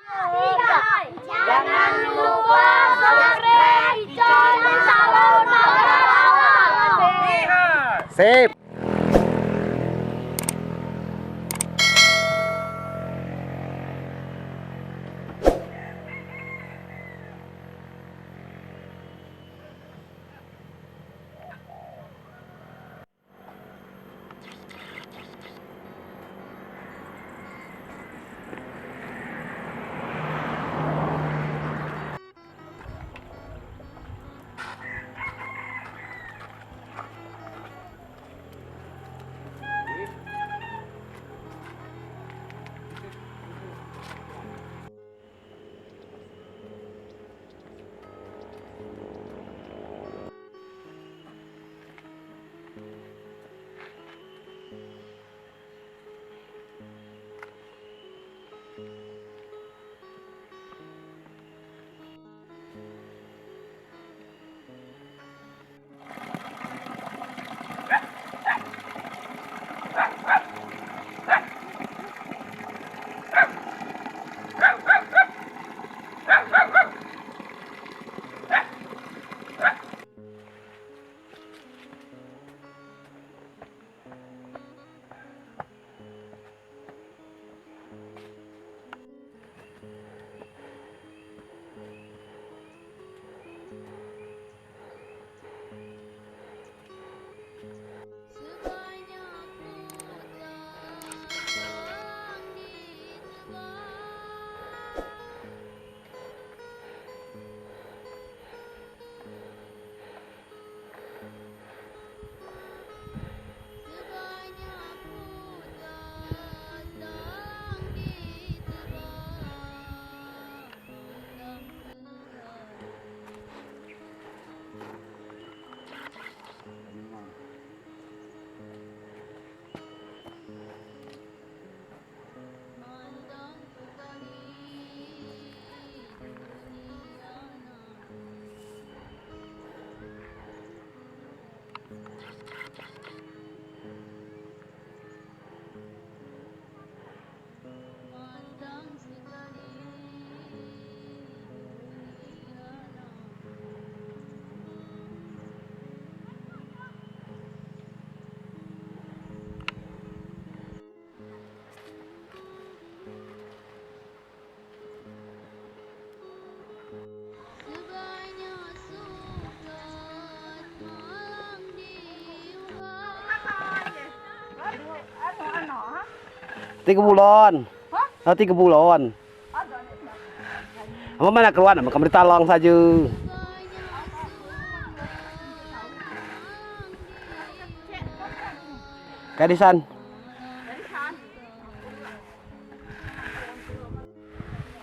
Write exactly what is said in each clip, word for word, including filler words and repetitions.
Jangan lupa subscribe channel Salon Mawar. Sip. Tiga bulan. Hah? Ah, tiga bulan. Ama mana keluar, ama kamri talang saja. Kadisan.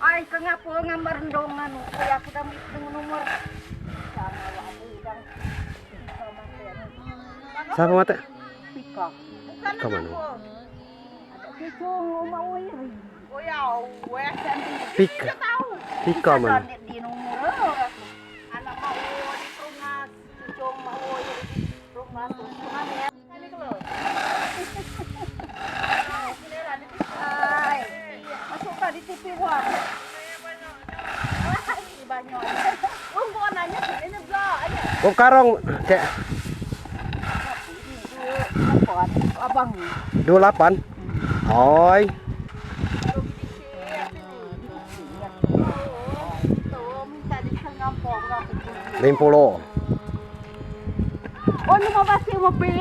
Ai, kenapa ngambar ndong anu? Ai, aku dah ambil nomor. Sama aku bilang. Siapa mata? Pika. Pika mana? Pika rumah Wiri. Pika. Pika mana? Di nomor. Anak mau di rumah, cucu mau di rumah, rumah ya. Hai, masuk ka di T V One. Bob karong, cek. Abang. Dua lapan. Oi. Lima puluh. Oh, ini mau pasti mobil.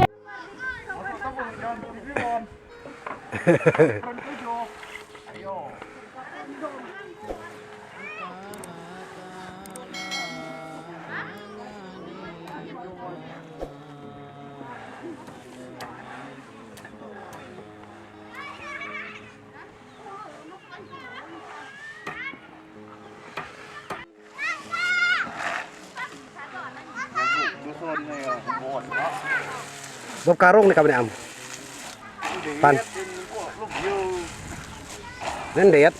Bob karong ni kami am. Pan. Ngendet.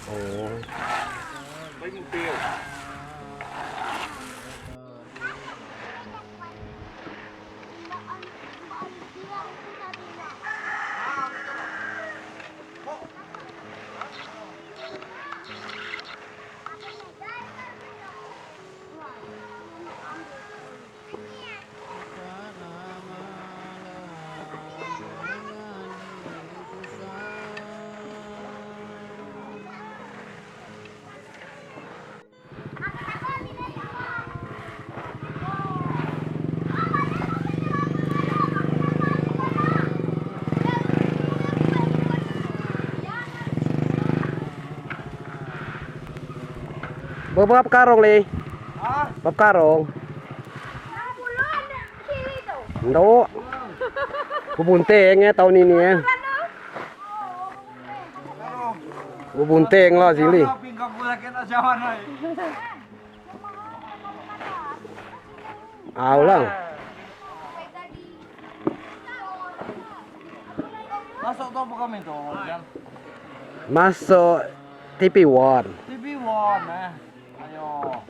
Oh. Bapa karong, Li? Hah? Bapa karong. Ndak. Bebunting, eh, tahun ini, eh. Bebunting lah, Zili. Au lah. Masuk tu apa kami tu, Jan? Masuk T P One. T P One, eh. Ayo.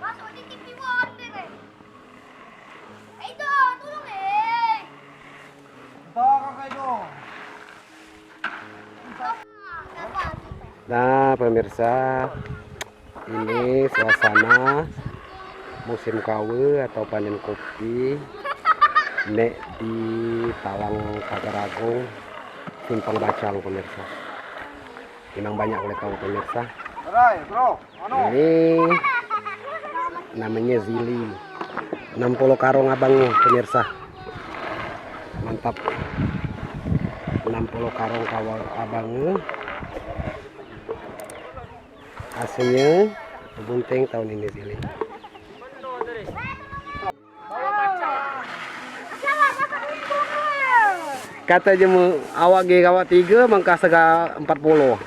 Masuk di T P One deh, eh. Edo, tolong, eh. Entah, kakak Edo. Nah, pemirsa, ini suasana musim kawe atau panen kopi, nek di Talang Pagar Agung, Simpang Bacang, pemirsa. Memang banyak boleh tahu, pemirsa. Alright, bro. Ini namanya Zili. Enam puluh karong abang, pemirsa. Mantap. Enam puluh karong kawa abang. Hasilnya bunting tahun ini, Zili. Kata je me awak ge, awak tiga, mangka sega empat puluh.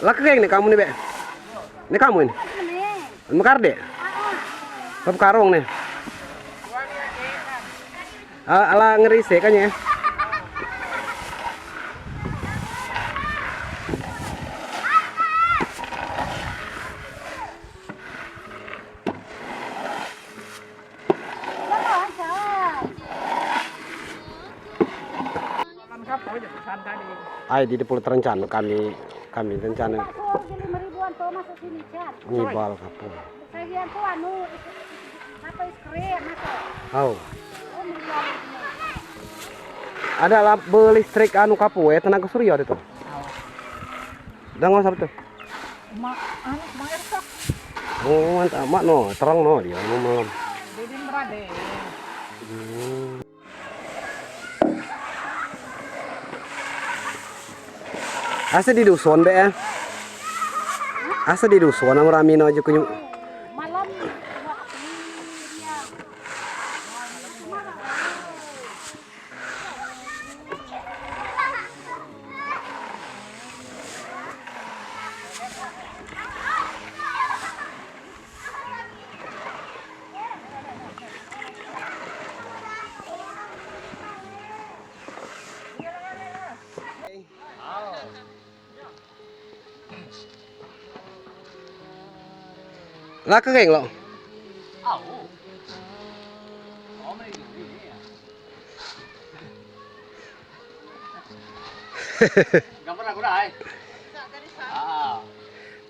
Lah kering ni kamu ni, Bek? Ni kamu ni? Mekar dek? Bapa karong ni. Ah, ala ngeri sih kan ya. Ai, di dapur terencana kami, kami rencana ngibal kapur. Au. Ada lah berlistrik anu kapur, eh, tenaga surya itu. Dah ngosap tu. Oh, mantap, mak no, terang no dia, no malam. Hmm. Asa di dusun, Bek, eh? Asa di dusun, amu rami no je kunyu. Lah kering lo.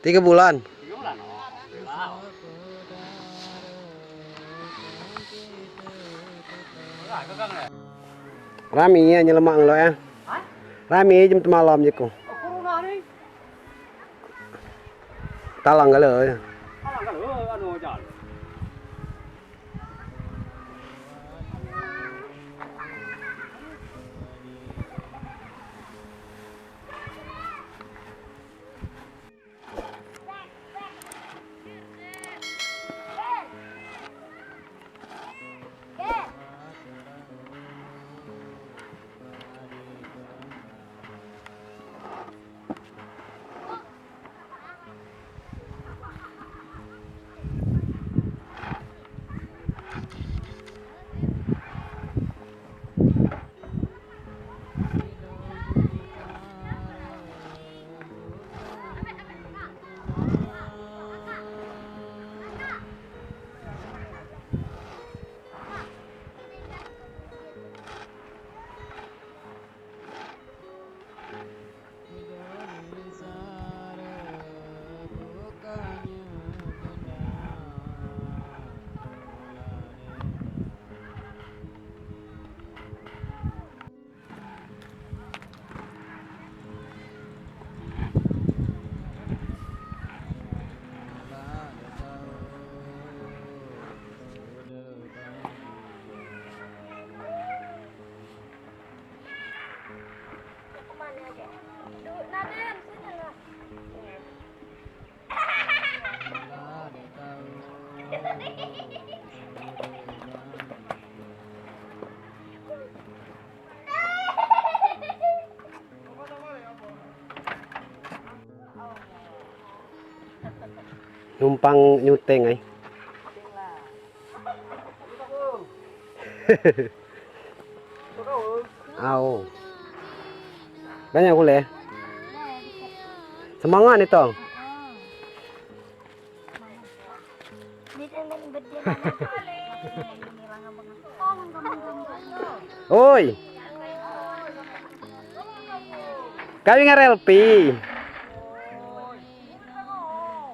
Tiga bulan. Rami ya, nyelemak ngelo ya. Rami jam temalom je ko. Talang galo ya. Numpang nyuteng ai. Au. Banyak gule. Semangat ni, Tong. Oi. Kami ngarel pi.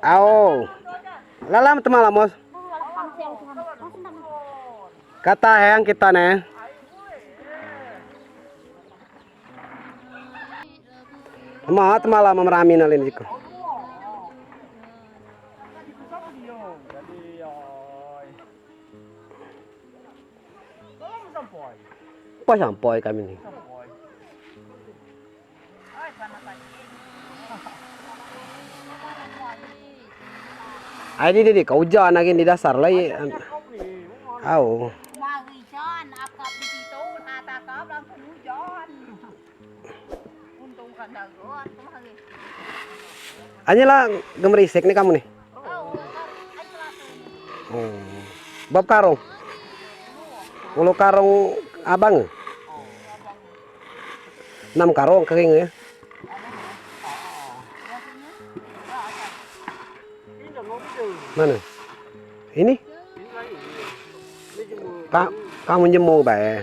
Au. Lalam temala mos. Kata heng kita ne. Temala, temala memerami nalin jiko. Pas sampai kami ni. Ai, di, di, di, kau hujan lagi di dasar lagi. Au. Mari, Jon, akap di situ, tatap langsung hujan. Untung kan dago, aku mari. Anyi lah gemerisik ni kamu ni. Oh, ai, kelas ni. Oh. Bab karung. Ulu karung abang. Enam karung kering ya. Mana? Ini? Ka-, kamu jemur bae.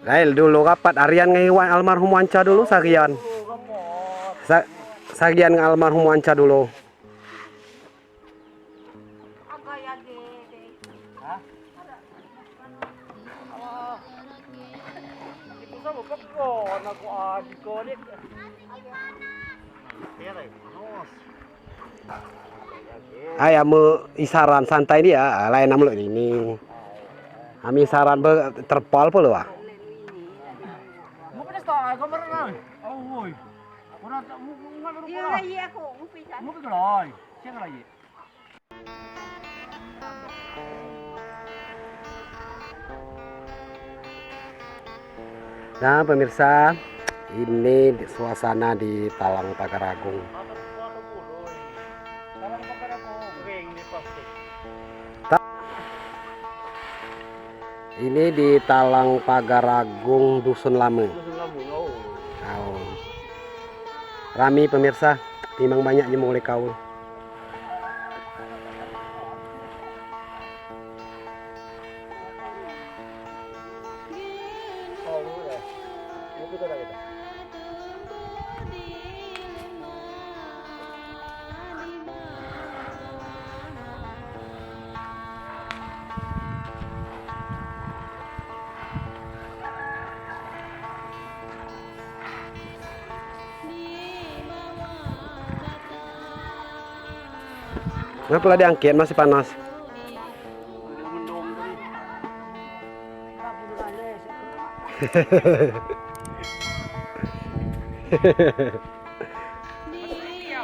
Lael dulu rapat harian ngai wan almarhum Wanca dulu seharian. Sa-, seharian ngai almarhum Wanca dulu. Ai, ame isaran santai dia, ah, lain ame lo ini. Ame isaran be terpal pun lo, ah. Nah, pemirsa, ini di, suasana di Talang Pagar Agung. Ta-, ini di Talang Pagar Agung Dusun Lame. Au. Rami, pemirsa, memang banyak jemur oleh kau. Ngapa lah diangkit, masih panas?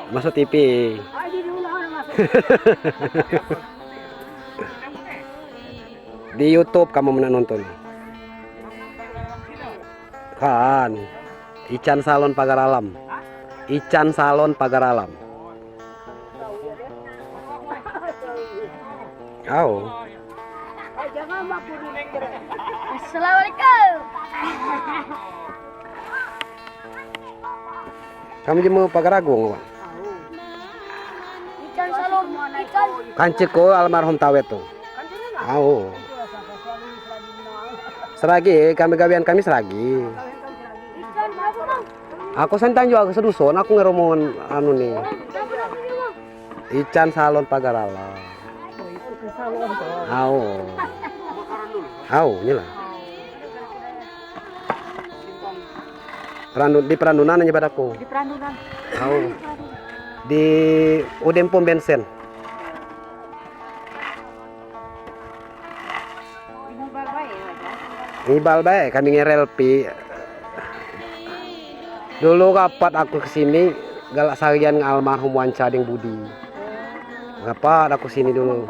Masuk T V. Di YouTube kamu mena nonton. Kan. Ican Salon Pagar Alam. Ican Salon Pagar Alam. Au. Assalamualaikum. Kamu jemur Pagar Agung, Pak? Ican Salon, ican. Kancil ko almarhum Tawet tu. Au. Seragi, kami gawean kami seragi. Ican apa, Bang? Aku sentang juga ke sedusun, aku ngeromun anu ni. Ican apa, Bang? Ican Salon Pagar Alam. Au. Au, inilah. Perandu-, di Perandunan aja padaku. Di Perandunan. Au. Di Udin Pom Bensin. Ngibal bae, kami ngerel pi. Dulu rapat aku ke sini, galak seharian ngan almarhum Wanca deng Budi. Rapat aku sini dulu.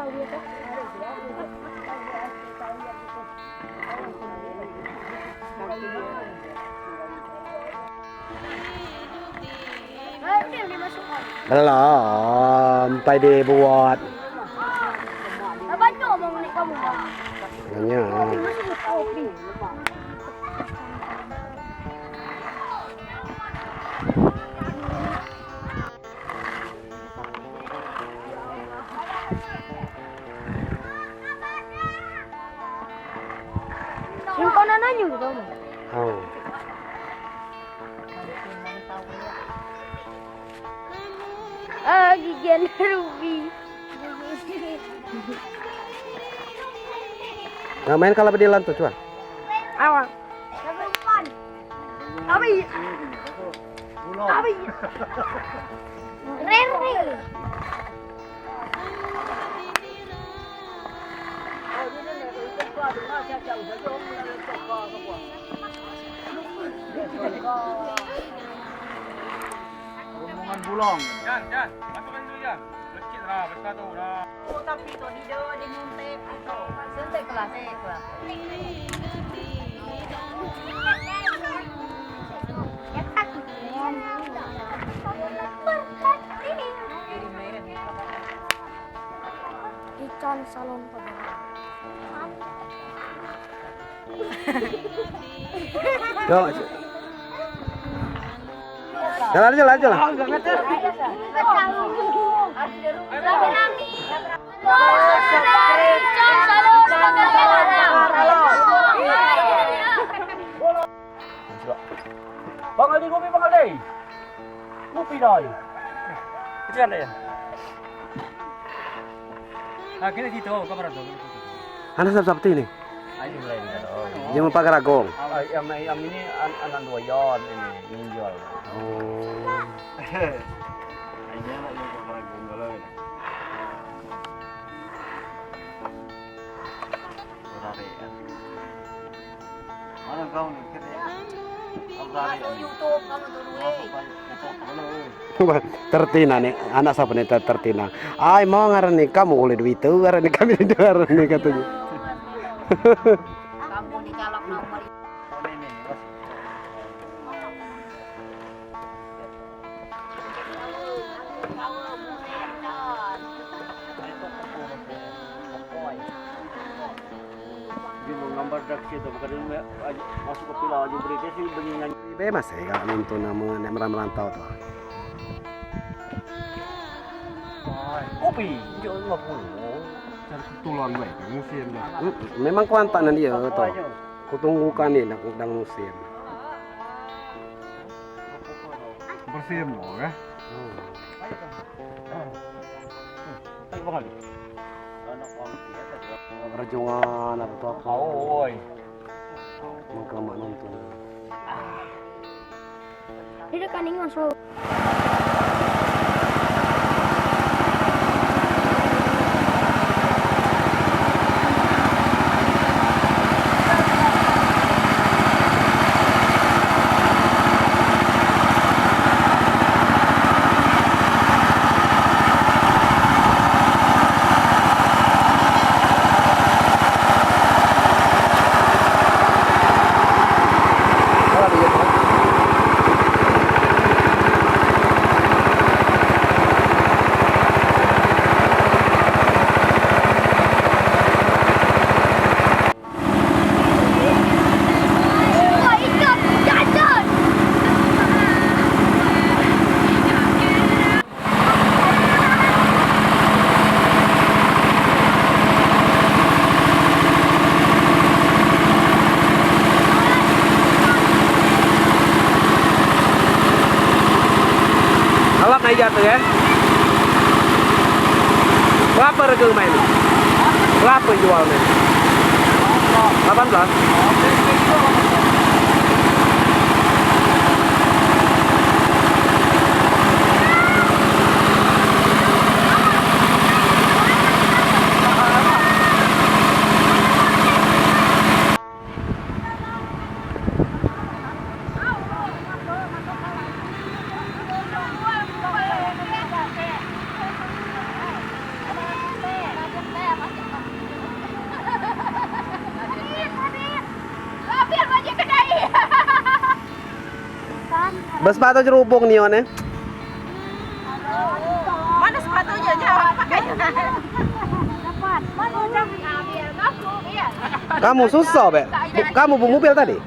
Belum, pai dibuat. Banyak. Yang kau nak nanya ke kamu? Oh. Ah, gigian Ruby. Nah, main kalau berdiri lantai, cuan. Awak. Abi. Abi. Rere. Rombongan pulang. Jan, Jan, masukkan dulu, Jan. Kecil lah, besar tu lah. Oh, tapi tu dia, dia nyuntik. Suntik kelas, suntik kelas. Ikan salon pegawai. Yo. Jalan aja, jalan aja lah. Bang Aldi, kopi, Bang Aldi. Kopi dah. Itu kan dia. Ah, kena situ, kau pernah tahu. Anak siapa, siapa ini? Ayo, mulai ni, oh. Dia mau pagar agung. Ah, yang, yang ini an-, anak dua Yon ini, ninjol. Oh. Ini anak yang pagar agung kalau ini. Saudara ya. Mana kau ni? Saudara ya. Masuk balik. Wah, tertina ni, anak siapa ni ter-, tertina. Ai, mau ngaran ni, kamu oleh duit tu, ngaran ni kami tu, ngaran ni katanya. Kamu dicolok nomor. Dia menggambar dak situ, bukan dia masuk ke pila, dia beri dia sih bunyi nyanyi. Be masih kak nonton nama nek merantau tu. Kopi, dia lima puluh. Cari kebetulan baik, musim dah. Hmm, memang kuantakan dia tu. Kutunggukan ni dah, dah musim. Bersih mo, eh? Hmm. Rejungan apa tu apa? Oi. Mengkelamak nonton. Dia kan ingat so. Alap naik jatuh ya. Berapa harga main? Berapa jualnya? Delapan belas. Bersepatu jerubung ni, One, eh? Mana sepatunya? Jangan pakai. Kamu susah, Bek. Bu-, kamu bu mobil tadi?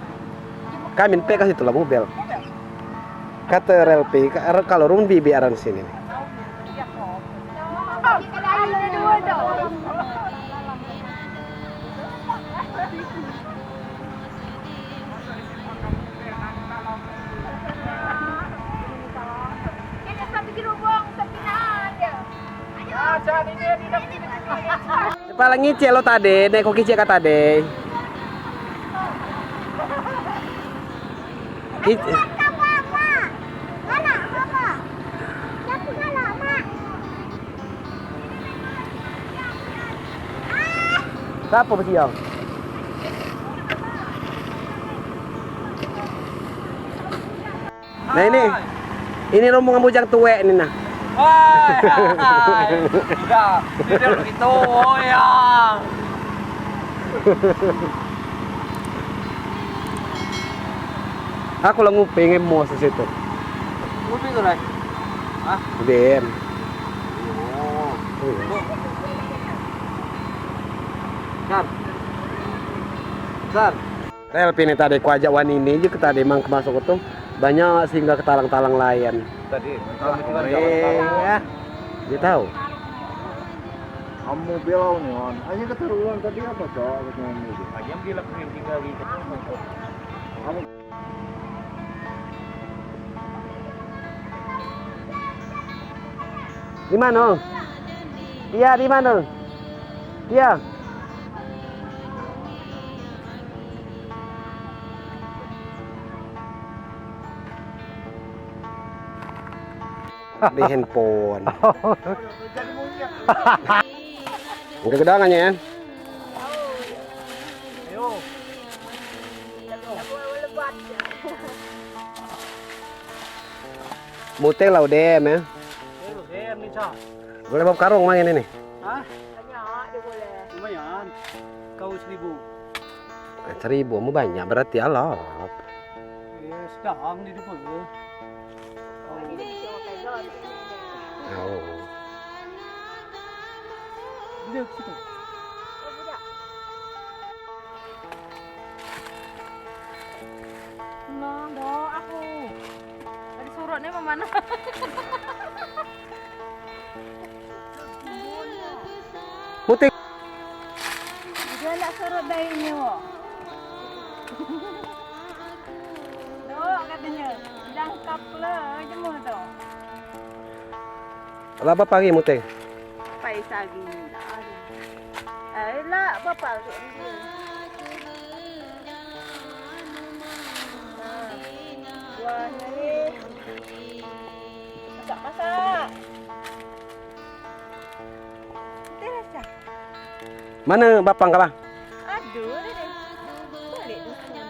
Kami pe kasih tulah mobil. Kata Relpi, ka-, kalau rung bibi aran sini. Pala ngicek lo tadi, ne ko kicek ka tadi. Kic- Siapa besiang? Nah, ini. Ini rombongan bujang tuek ni, nah. Wah, ya. Tidak, tidak begitu, oh ya. Aku lah nguping emosi situ. Nguping tu, Rai? Hah? Dem. Oh. Iya. Sar. Sar. Relpi ni tadi kuajak wan ini je ke tadi mang kemasuk tu. Banyak singgah ke talang-talang lain. Tadi, kami tinggal jalan talang. Iya. Dia tahu. Kamu belau ni, Wan. Hanya keteruan tadi apa, Cok? Aku cuma ini je. Hanya bilang kering tiga hari. Kamu Di mana? Iya, di mana? Iya. Di handphone. Udah kedengarannya, ya? Mutih lah udah, ya. Udah, udah, ni, Cak. Boleh bawa karung main ini? Hah? Banyak, dia boleh. Lumayan. Kau seribu. Eh, seribu mu banyak, berarti alap. Eh, sedang di depan. Oh. Dia ke situ. Nah, doa aku. Tadi surut ni mana? Mutih. Dia nak surut dari ni, wo. Dok, katanya, jangkap lah, jemur tu. Lah, bapa hari mutih? Pai sehari. Eh, lah, bapa hari. Wah, ni. Masak-masak. Mana bapang kau, bah? Aduh, dah deh. Balik dusun.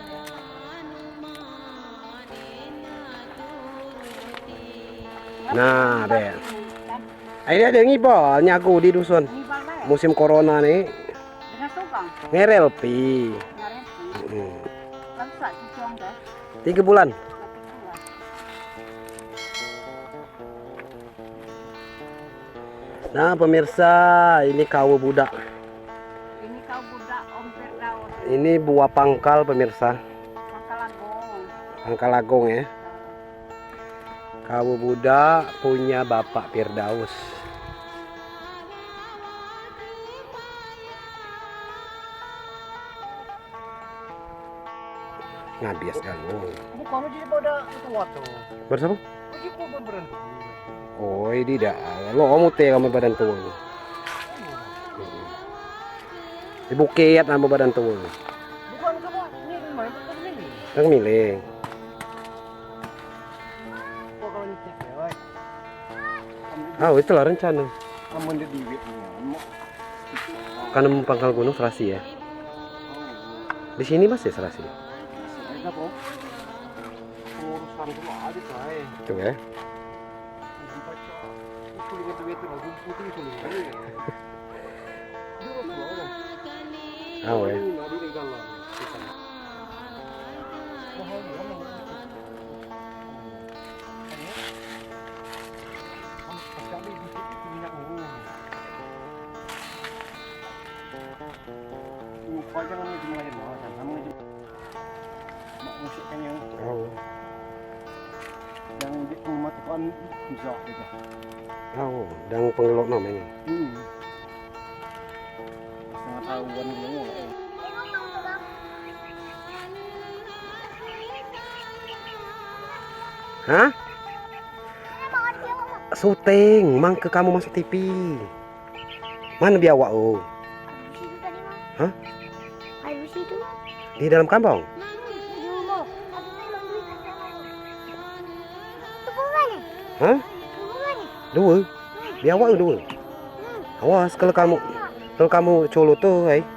Nah, deh. Ai, dia ada ngibal nyagu di dusun. Ngibal, eh? Musim corona ni. Dengan tukang? Ngerel pi. Ngerel pi. Mm-mm. Kan sa cucung dah. Tiga bulan. Tiga bulan. Nah, pemirsa, ini kawa budak. Ini kawa budak, Om Firdaus. Ini buah pangkal, pemirsa. Pangkal Agung. Pangkal Agung, ya. Kawa budak punya Bapak Firdaus. Ngabis kan, oh. Bukan, uji pada ketua tu. Baru siapa? Uji pun, pun berhenti. Oh, ini dah. Lo, kamu teh, kamu badan tua. Di bukit, kamu badan tua. Bukan, kamu ni rumah, bukan milik. Yang milik. Kok kalau nitip ya, oi. Ah, itulah rencana. Amun dia duit ni, amun. Kan pangkal gunung serasi, ya? Di sini masih serasi. Masih ada, Bro. Pengurusan tu ada, Bro. Itu, ya. Ah, ya. Jangan ngejum, ngejum, jangan ngejum. Mak musik kan yang. Oh. Yang di rumah tu kan bisa gitu. Oh, dan pengelok namanya. Hmm. Setengah tahuan dulu. Hah? Syuting, mangka kamu masuk T V. Mana biawak, oh? Habis itu tadi, Mang. Hah? Habis itu. Di dalam kampung? Di rumah. Itu bukan, eh? Hah? Itu bukan, eh? Dua. Biawak dua. Hmm. Awas kalau kamu, kalau kamu culun tu, eh. Hmm.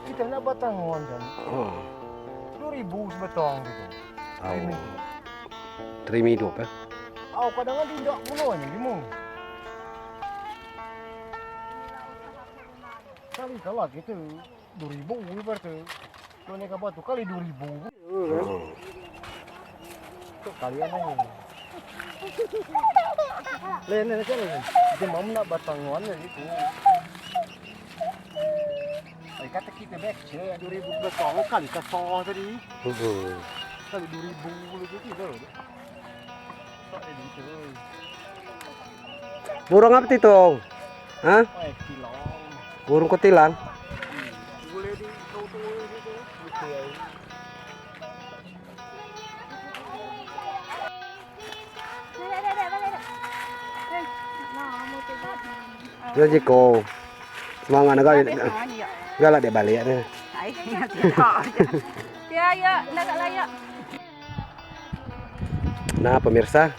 Kita nak batang wan kan? Hmm. Dua ribu sebatang gitu. Au. Terima hidup. Terima hidup, eh? Au, kadang ada indak pun ni, gimana? Kali kalah gitu, dua ribu berarti. Kau ni kabar tu kali dua ribu. Hmm. Kau kali apa ni? Lain, lain, lain. Dia mau nak batang wan ni tu. Eh, kata kita back, cek dua ribu belas kali kasar tadi. Hmm. Kali dua ribu lebih tu. Burung apa itu? Hah? Burung kutilang. Ya, Jiko. Semangat nak galak dia balik ni. Ya, ya, nak layak. Nah, pemirsa,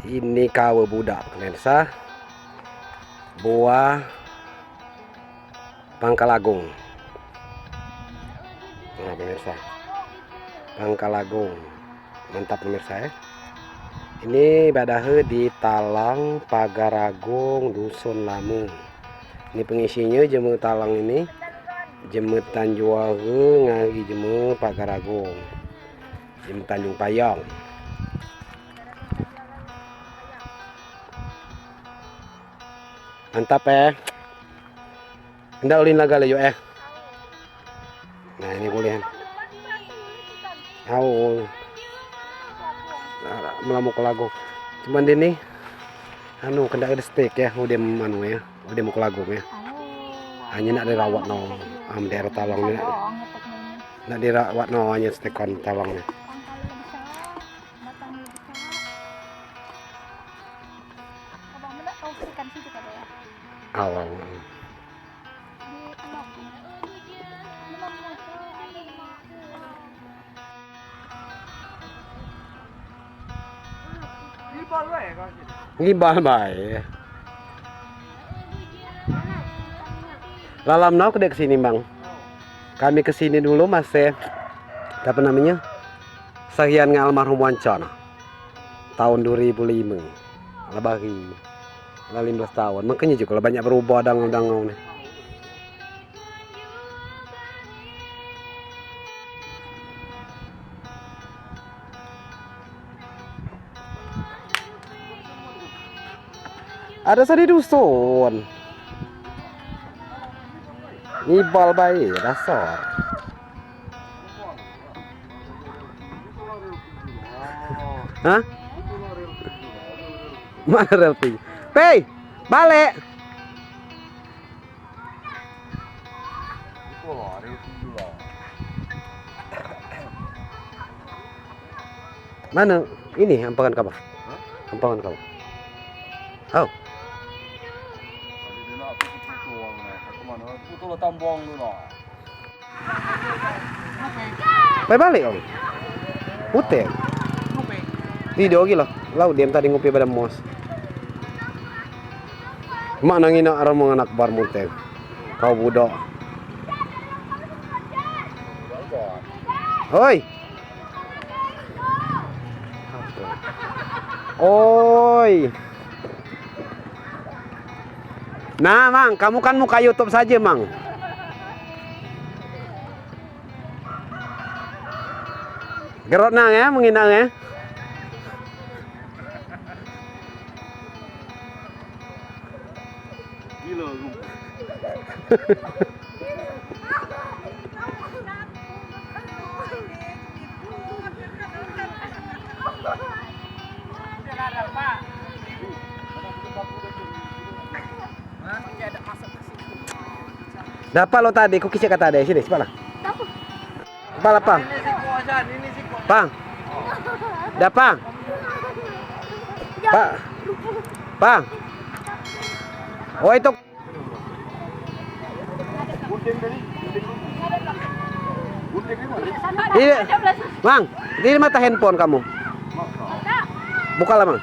ini kawa budak, pemirsa. Buah Pangkal Agung. Nah, pemirsa. Pangkal Agung. Mantap, pemirsa, eh. Ini badahe di Talang Pagar Agung, Dusun Lama. Ini pengisinya jema talang ini. Jema Tanjung Are ngan jema Pagar Agung. Jema Tanjung Payong. Mantap, eh. Enda ulih laga laju, eh. Nah, ini ulih. Au. Nah, mula mukul agung. Cuman dia ni, anu, kena ada stek ya, udah anu ya, udah mukul agung ya. Hanya nak dirawat no, am daerah talang ni. Nak dirawat no, hanya stek kon talang ni. Au, au. Ngibal bae. Lalam nau ke dek sini, Bang. Kami ke sini dulu masih, apa namanya, sahian ngan almarhum Wancan. Tahun dua ribu lima. Lebih hari. Lah lima belas tahun. Makanya juga lah banyak berubah dangau-dangau ni. Ada sadi dusun. Ngibal bae, dasar. Hah? Mana rel tinggi? Pei, balik. Mana ini ampangan kaba? Hah? Ampangan kaba? Au. Ada dia nak pergi putu orang ni. Aku mana? Putu lah tambang tu lah. Pai balik kau. Putih. Tidak lagi lah. Lau diam tadi ngopi pada mos. Mak nangina rombongan akbar mutih. Kau budak. Oi. Oi. Nah, Mang, kamu kan muka YouTube saja, Mang. Gerot nang, eh, menginang, eh. Gila, gum. Dapa lo tadi, ku kisi kata deh, sini, sebelah. Apa lah, Pang? Pang. Dah, Pang. Pang. Pang. Oh, itu. Ini, Mang, ini mata handphone kamu. Bukalah, Mang.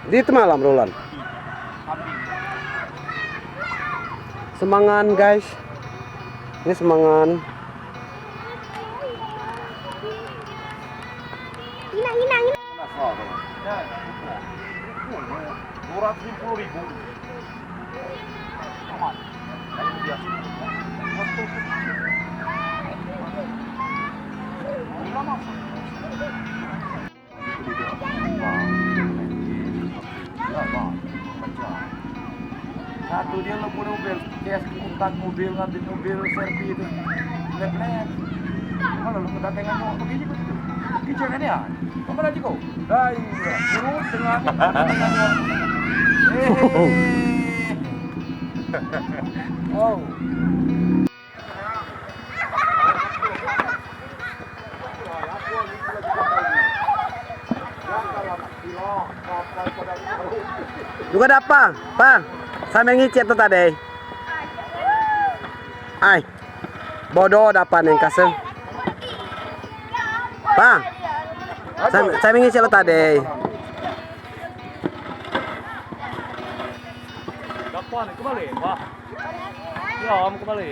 Di temalam, Roland. Semangan, guys. Ini semangan. Ina, ina, ina. Dua ratus lima puluh ribu. Satu dia lo pun mobil, kes, utang mobil, ngambil mobil servis tu. Lep-lep. Kalau lo datang dengan mau begini betul. Kerja kan ya? Apa lagi kau? Dah, iya. Terus dengan, dengan. Eh. Oh. Juga dapa, Pang. Sambil ngicek tu tadi. Ai. Bodoh dapa neng kaseng. Pang. Sam-, sambil ngicek tu tadi. Dapa ni kembali, Pak. Ya, om kembali.